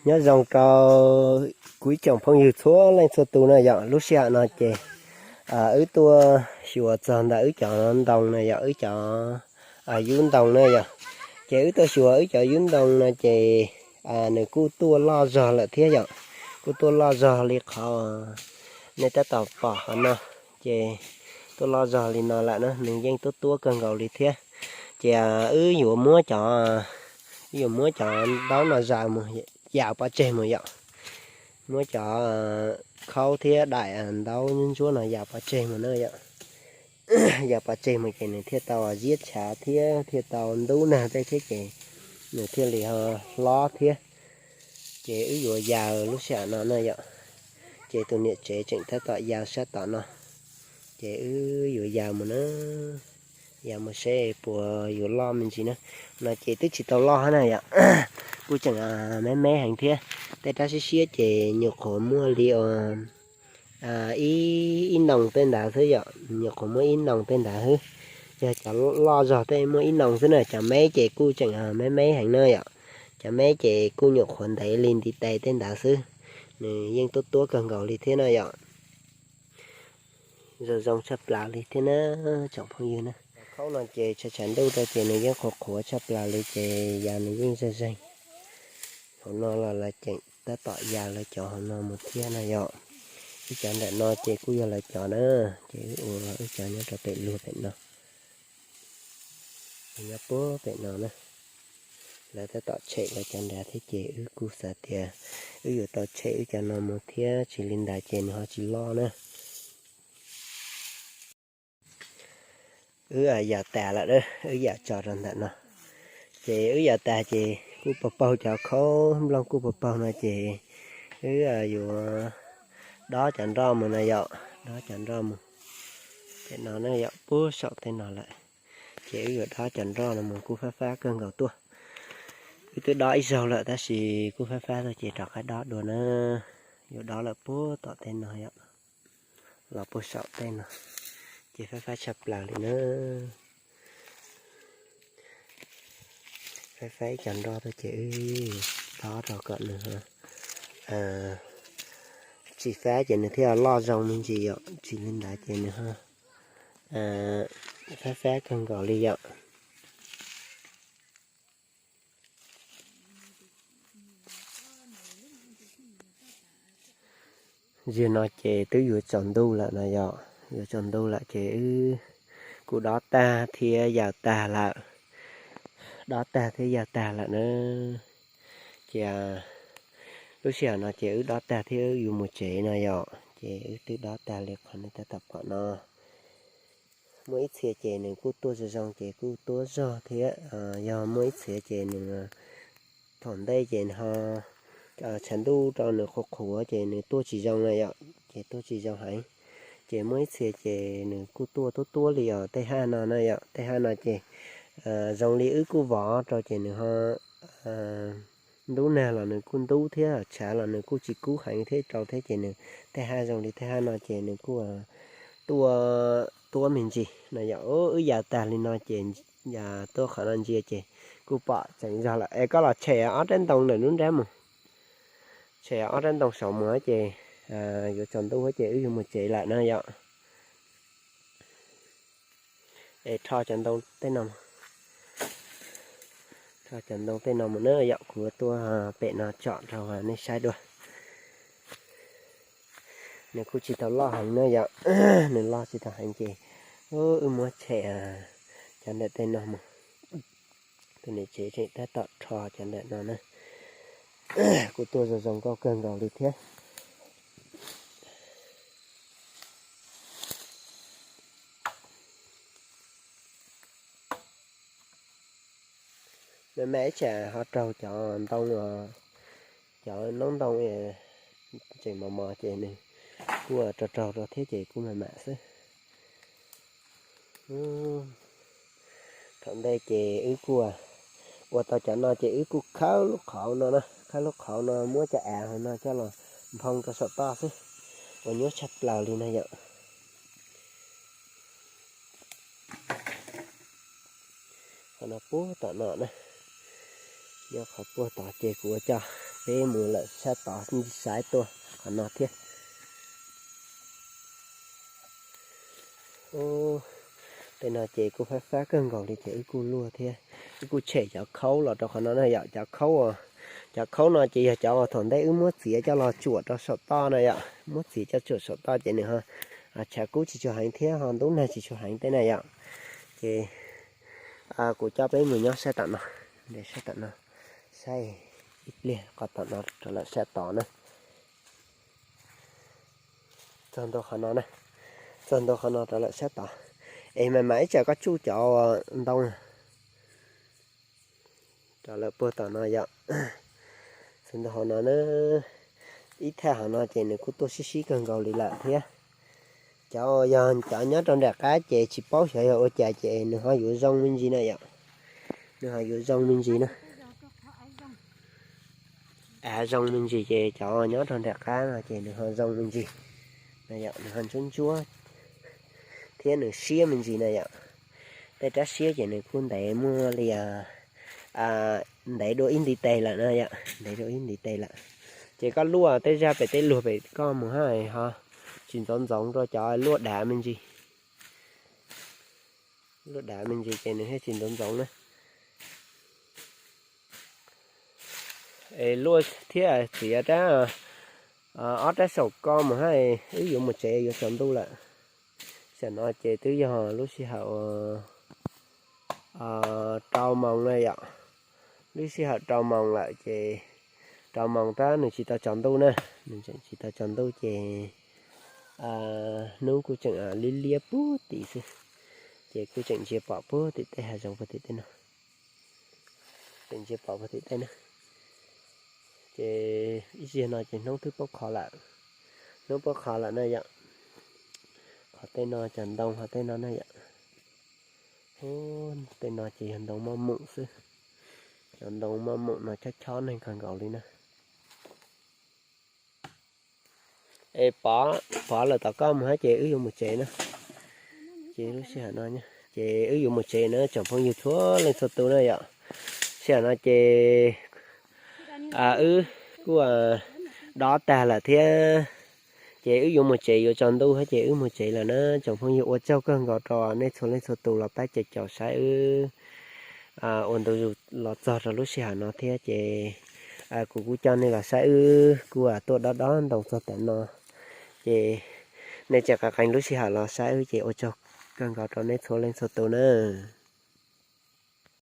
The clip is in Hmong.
Nyob zoo rau kuv ib tsoom phooj ywg txhua leej txhua tus na yom. Lub sij hawm no ces wb tuaj xyuas txog ntawm wb cov ntoo na yom, wb cov yub ntoo na yom. Ces wb tuaj xyuas wb cov yub ntoo no ces nws kuj tuaj loj zog lawm thiab yom. Kuj tuaj loj zog li qhov nej tab tom pom qhov no, ces tuaj loj zog li no lawm na, nws yeej tuab tuab kawg nkaus li thiab. Ces wb yuav muab cov, wb yuav muab cov ntaub no zaws mus, yaws pov tseg mus yom. Muab cov khaub thiab daim ntaub ntsuab no yaws pov tseg mus na yom. Yaws pov tseg mus ces nws thiaj tau ziab tshav thiab thiaj tau ntub nag tej thiab ces nws thiaj li ho hlob thiab. Ces wb yuav yaws lub sij hawm no na yom. Ces tus niam tsev tseem tab tom yaws sab tom no. Ces wb yuav yaws mus na, yaws mus seb puas yuav loj me ntsis na. No ces twb tsis tau loj na yom. Kuj tseem me me heev thiab. Tej rab siab siab ces nyuam qhuav muaj li ib, ib noo tej ntawd xwb yom, nyuam qhuav muaj ib noo tej ntawd xwb. Yog cov loj zog tej muaj ib noo xwb na, cov me ces kuj tseem me me heev na yom. Cov me ces kuj nyuam qhuav ntev li ntiv tes tej ntawd xwb. Nws yeej tuab tuab kawg nkaus li thiab na yom. Zoo zoo tshaj plaws li thiab na tsoom phooj ywg na. Khaub no ces tshav tshav ntuj rau ces nws yeej qhuav qhuav tshaj plaws li ces yaws nws yeej zeeg zeeg. Hauv no los lawv ceem tab tom yaws lawv cov hauv no mus thiab no yom. Wb cov ntawm no ces kuj yog lawv cov na, ces wb ua wb cov nyob rau pem luag pem no. Nyob puag pem no na. Lawv tab tom tshem lawv cov nrad thiab ces wb kuj xav tias wb yuav tau tshem wb cov no mus thiab tsis li ntawd ces nws ho tsis loj na. Wb yaws tas lawm, wb yaws tso rau ntawm no. Ces wb yaws tas ces kuj paug paug cov khaub nplooj kuj paug paug no ces wb yuav dob cov nroj mus no yom, dob cov nroj mus. Pem no na yom, puag saum tej no lawm. Ces wb yuav dob cov nroj no mus, kuj fab fab kawg nkaus tuaj. Wb twb dob ib zaug lawm tab sis kuj fab fab tuaj ces rov qab dob dua na. Yuav dob lawm puag tom tej no yom, los puag saum tej no, ces fab fab tshaj plaws li na. Fab fab ib co nroj tuaj ces wb dob rau kom nws tsis fab ces nws thiaj loj zoo me ntsis yom, tsis li ntawd ces nws ho fab fab kawg nkaus li yom. Zaum no ces twb yuav tsaus ntuj lawm no yom, yuav tsaus ntuj lawm ces wb kuj dob tag thiab yaws tag lawm, dob tag thiab yaws tag lawm na. Ces lub sij hawm no ces wb dob tag thiab wb yuav mus tsev no yom, ces wb twb dob tag li qhov nej tab tom pom no. Muaj ib txhia ces nws kuj tuaj zoo zoo ces kuj tuab zog thiab, yog muaj ib txhia ces nws thaum ntej ces ho tshav ntuj rau nws qhuav qhuav ces nws tuaj tsis zoo na yom, ces tuaj tsis zoo heev. Ces muaj ib txhia ces nws kuj tuaj tuab tuab li os, tej haj no na yom, tej haj no ces zoo li wb kuj vov rau ces nws ho ntub nag los nws kuj ntub thiab, tshav los nws kuj tsis kub heev thiab rau thiab ces nws tej haj zoo li tej haj no ces nws kuj tuaj tuab me ntsis no yom. Wb yaws tag li no ces tuaj qhov no ntsia ces kuj pom tseem zog lawm es koj los tshem ob rab ntoo ntawm lub nrab mus, tshem ob rab ntoo saud mus ces yuav tsaus ntuj ces wb yuav mus tsev lawm na yom. Es rho cov ntoo tej no, rho cov ntoo tej no mus na yom, kuv tuaj pem no tsom rau nej saib dua. Nws kuj tsis tau loj heev na yom, nws loj tsis tau heev ces wb muab tshem cov ntawm tej no mus. Tus niam tsev tseem tab tom rho cov ntawm no na, kuj tuaj zoo zoo nkauj kawg nkaus li thiab. Mam mam ib tsam ho raug cov ntoo, cov noob ntoo tseem mos mos ces nws kuj raug raug rau thiab ces kuj mam mam xwb. Thaum ntej ces wb kuj ua tau cov no ces wb kuj khawb lub qhov no na, khawb lub qhov no muab cov av hauv no coj los nphoo rau saum toj xwb, uas nyuaj tshaj plaws li na yom. Qhov no puag tom no na, nyob qhov puag tod ces kuv ua cov Peb mus lawm sab tod saib tuaj qhov no thiab. Tej no ces kuj fab fab kawg nkaus li ces wb kuj luaj thiab. Wb kuj tshem cov khaub los rau qhov no na yom. Cov khaub, cov khaub no ces yog cov uas thaum ntej wb muab txiav coj los tsuam rau saum toj na yom. Muab txiav coj tsuam saum toj ces nws ho tshav kub tsis tshua heev thiab ho ntub nag tsis tshua heev tej na yom. Ces kuv coj peb mus nyob sab tom no, sab tom no, saib ib pliag qhov tom no rau lawm sab tod na. Txog ntua qhov no na, txog ntua qhov no rau lawm sab tod. Es mas mas ib tsam koj tsuj cov ntoo rau lawm puag tom no yom. Txog ntua qhov no na, ib thaj hov no ces nws kuj tuaj sib sib kawg nkaus li lawm thiab. Cov yog cov nyob rau nram qab ces tsis paub xyov yog ua cas ces nws ho yuav zoo me ntsis na yom. Nws ho yuav zoo me ntsis na. Av zoo me ntsis ces cov nyob rau nram qab no ces nws ho zoo me ntsis. Nws ho ntsuab ntsuab thiab nws siab me ntsis na yom. Tej rab siab ces nws kuj ntev muaj li ntev dua ib ntiv tes lawm na yom, ntev dua ib ntiv tes lawm. Ces koj luaj tej zaj pem tej luag pem koj mus haj ho tsis ntxoov ntxoov rau cov luaj dav me ntsis. Luaj dav me ntsis ces nws thiaj tsis ntxoov ntxoov na. Es luaj thiab txiav rab, ob rab saum koj mus haj wb yuav mus tsev yuav tsaus ntuj lawm. Tam no ces twb yog lub sij hawm rau moos na yom. Lub sij hawm rau moos lawm ces rau moos tab nws tsis tau tsaus ntuj na, nws tseem tsis tau tsaus ntuj ces hnub kuj tseem liab liab puag tim xwb, ces kuj tseem ntsia pom puag tim tej hav zoov puag tim tej no. Tseem ntsia pom puag tim tej na. Ces ib zaug no ces hnub twb paub qho lawm, hnub paub qho lawm na yom. Qhov tej no cov ntoo qhov tej no na yom. Tej no ces yog ntoo maj mum xwb. Cov ntoo maj mum no chob chob neeg kawg nkaus li na. Es pov, pov lawm tom koj mus hab ces wb yuav mus tsev na. Ces lub sij hawm no ces wb yuav mus tsev na tsoom phooj ywg txhua leej txhua tus na yom. Sij hawm no ces wb kuj dob tag lawm thiab, ces wb yuav mus tsev yuav tsaus ntuj hab ces wb mus tsev lawm na. Tsoom phooj ywg ua tsaug kawg nkaus rau nej txhua leej txhua tus los pab caum caum saib wb ua ntu zus los txog rau lub sij hawm no thiab ces kuv kuj coj nej los saib wb kuj tuaj dob dob ntoo txog tam no. Ces nej tseem qee qee lub sij hawm los saib wb ces ua tsaug kawg nkaus rau nej txhua leej txhua tus na.